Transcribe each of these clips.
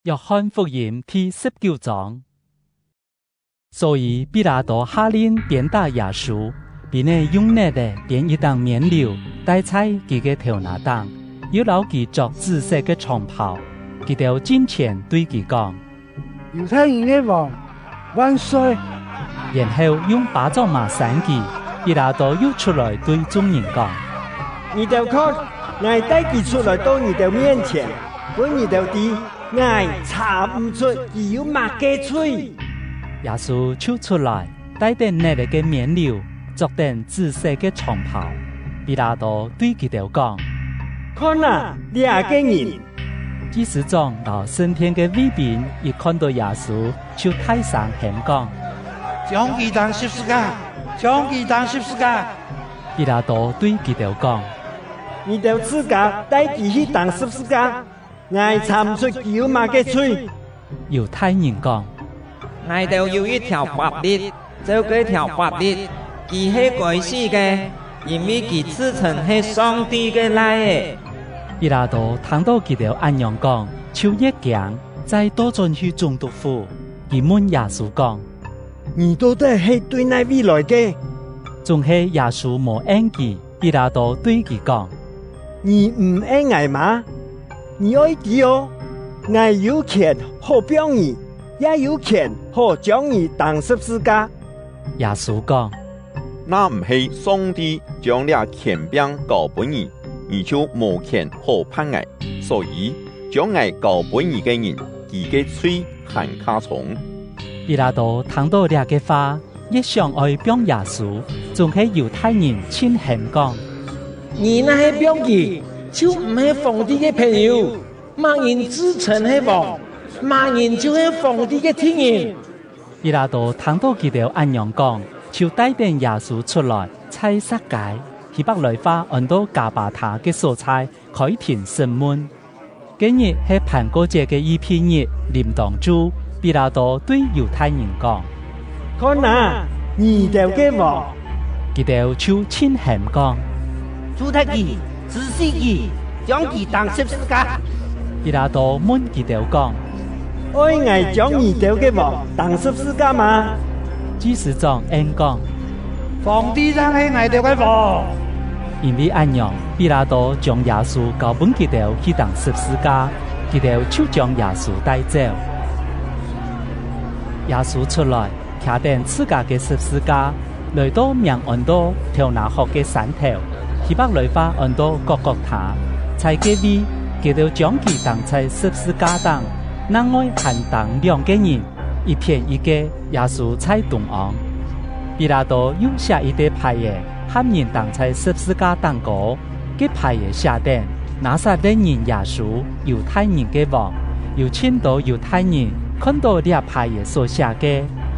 約翰福音第19章。所以彼拉多下令鞭打耶穌，並且用糞的編一頂棉柳戴在佢个頭腦頂，又摎佢著紫色个長袍。佢兜進前對佢講：猶太人个王萬歲！然後用巴掌嘛扇佢。彼拉多又出來對眾人講：你兜看，𠊎帶佢出來到你兜面前，分你兜知，𠊎查毋出佢有麼个罪。耶穌就出來，戴頂糞的个棉柳，著頂紫色个長袍。彼拉多對佢兜講：看啊，這个人！祭司長摎聖殿个衛兵一看到耶穌，就大聲喊講：將佢釘十字架，將佢釘十字架！彼拉多對佢兜講：你兜自家帶佢去釘十字架，𠊎查毋出佢有麼个罪。猶太人講：𠊎兜有一條法律，照這條法律，佢係該死个，因為佢自稱係上帝个徠个。彼拉多聽到佢兜按樣講，就越驚，再倒轉去總督府，佢問耶穌講：你到底係對哪位來个？總係耶穌無應佢。彼拉多對佢講：你毋應𠊎嗎？你愛記哦，𠊎有權好放你，也有權好將你釘十字架。耶穌講：若毋係上帝將這權柄交分你，你就無權好判𠊎。所以將𠊎交分你个人，佢个罪還較重。彼拉多聽到這个話，越想愛放耶穌，總係猶太人凊喊講：你若係放佢，就毋係皇帝个朋友；麼人自稱係王，麼人就係皇帝个敵人。彼拉多聽到佢兜按樣講，就帶點耶穌出來，在撒街，希伯來話按做加巴他个所在開庭審問。這日係盤古節个預備日，臨當晝，彼拉多對猶太人講：看啊，你兜个王！佢兜就凊喊講：處決佢，治死佢，將佢釘十字架。彼拉多問佢兜講：愛𠊎將你兜个王釘十字架嗎？祭司長應講：皇帝才係𠊎兜个王。因為按樣，彼拉多將耶穌交分佢兜去釘十字架，佢兜就將耶穌帶走。耶穌出來，騎頂自家个十字架，來到名按做頭腦殼个山頭，希伯來話按做各各他，在這位，佢兜將佢釘在十字架頂，另外還釘兩个人，一邊一个，耶穌在中央。彼拉多又寫一塊牌仔，喊人釘在十字架頂高，這牌仔寫頂拿撒勒人耶穌，猶太人个王。有凊多猶太人看到這牌仔所寫个，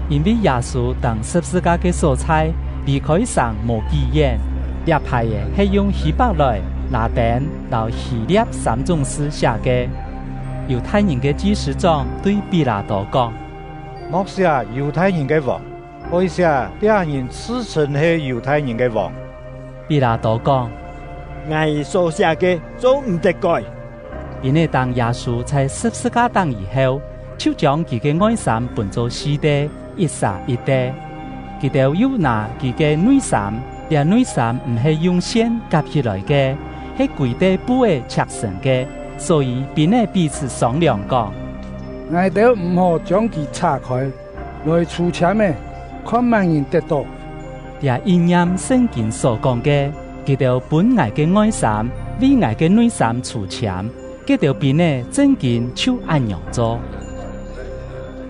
因為耶穌釘十字架个所在離開城無幾遠，這牌仔係用希伯來、拉丁、摎希臘三種字寫个。猶太人个祭司長對彼拉多講：莫寫猶太人个王，愛寫這人自稱係猶太人个王。彼拉多講：𠊎所寫个做毋得改。彼呢釘耶穌在十字架頂以後，就將佢个外衫分做四塊，一捒一塊。佢兜又拿佢个內衫，這內衫毋係用線夾起來个，係規塊布的車成个，所以彼呢彼此商量講：𠊎兜毋好將佢拆開，來抽籤个，看麼人得到。這應驗聖經所講个，佢兜分𠊎个外衫，為𠊎个內衫抽籤。這條彼呢正經就按樣做。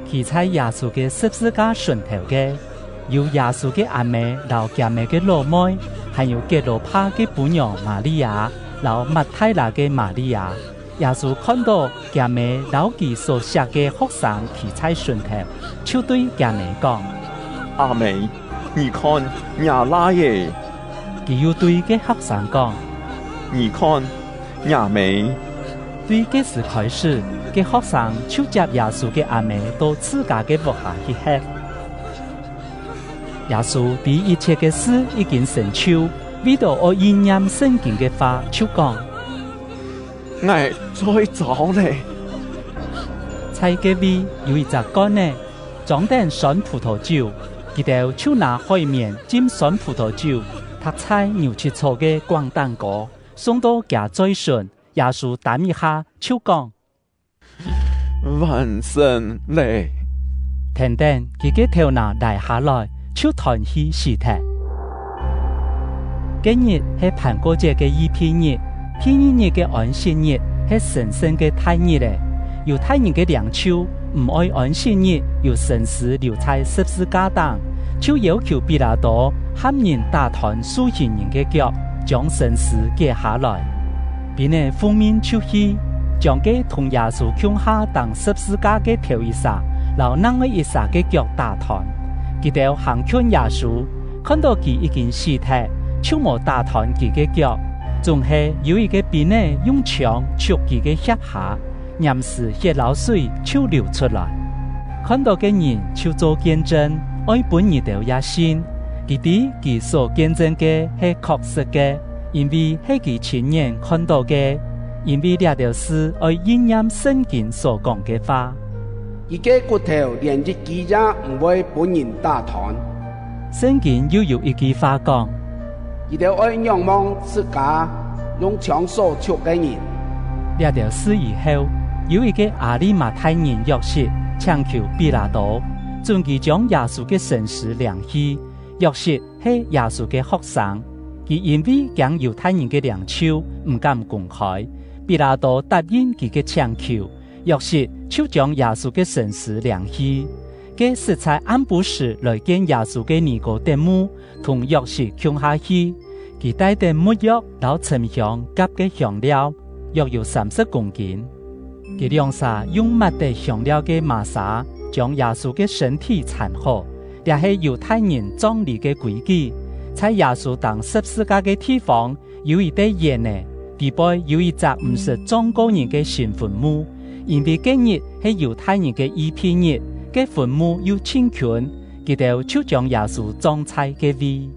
騎在耶穌个十字架順頭个，有耶穌个阿妹，摎佮妹个老妹，還有革羅帕个姑娘瑪利亞，摎抹大拉个瑪利亞。耶穌看到佮妹摎佢所錫个學生騎在順頭，就對佮妹講：阿妹，你看你徠个。佢又對个學生講：你看你阿妹。對這時開始，个學生就接耶穌个阿妹到自家个屋下去吃。耶穌對一切个事已經成就，為著愛應驗聖經个話，就講：𠊎醉著咧。在个位有一隻罐仔，裝點酸葡萄酒，佢兜就拿海綿浸酸葡萄酒，覆在牛膝草个管頂高，送到佢嘴唇。耶穌擔一下，就講：完成咧！停等，佢个頭腦低下來，就斷氣死脫。個日係盤古節个預備日，第二日个安息日係神聖个大日咧。猶太人个領袖毋愛安息日有身屍留在十字架頂，就要求彼拉多喊人打斷受刑人个腳，將身屍解下來。兵仔奉命出去，將个同耶穌共下釘十字架个頭一隻，摎另外一隻个腳打斷。佢兜行近耶穌，看到佢已經死脫，就無打斷佢个腳。總係有一个兵仔用槍戳佢个脅下，嚴時血摎水就流出來。看到个人就做見證，愛分𪜶兜也信。佢知佢所見證个係確實个，因為係佢親眼看到个。因為這條事愛應驗聖經所講个話。伊个骨頭連一支也毋會分人打斷。聖經又有一句話講：伊兜愛仰望十架用槍所戳个人。這條事以後，有一個亞利馬太人約瑟請求彼拉多，准佢將耶穌个身屍領去。約瑟係耶穌个學生，佢因為驚猶太人个領袖，毋敢公開。彼拉多答應佢个請求，約瑟就將耶穌个身屍領去。个實在按晡時來見耶穌个尼哥底母同約瑟共下去，佢帶點沒藥摎沉香夾个香料，約有30公斤。佢兩下用抹得香料个麻紗將耶穌个身體纏好，這係猶太人葬禮个規矩。在耶穌釘十字架个地方有一塊園仔，底背有一隻毋曾葬過人个新墳墓，因為個日係猶太人个預備日，个墳墓又真近，佢兜就將耶穌葬在个位。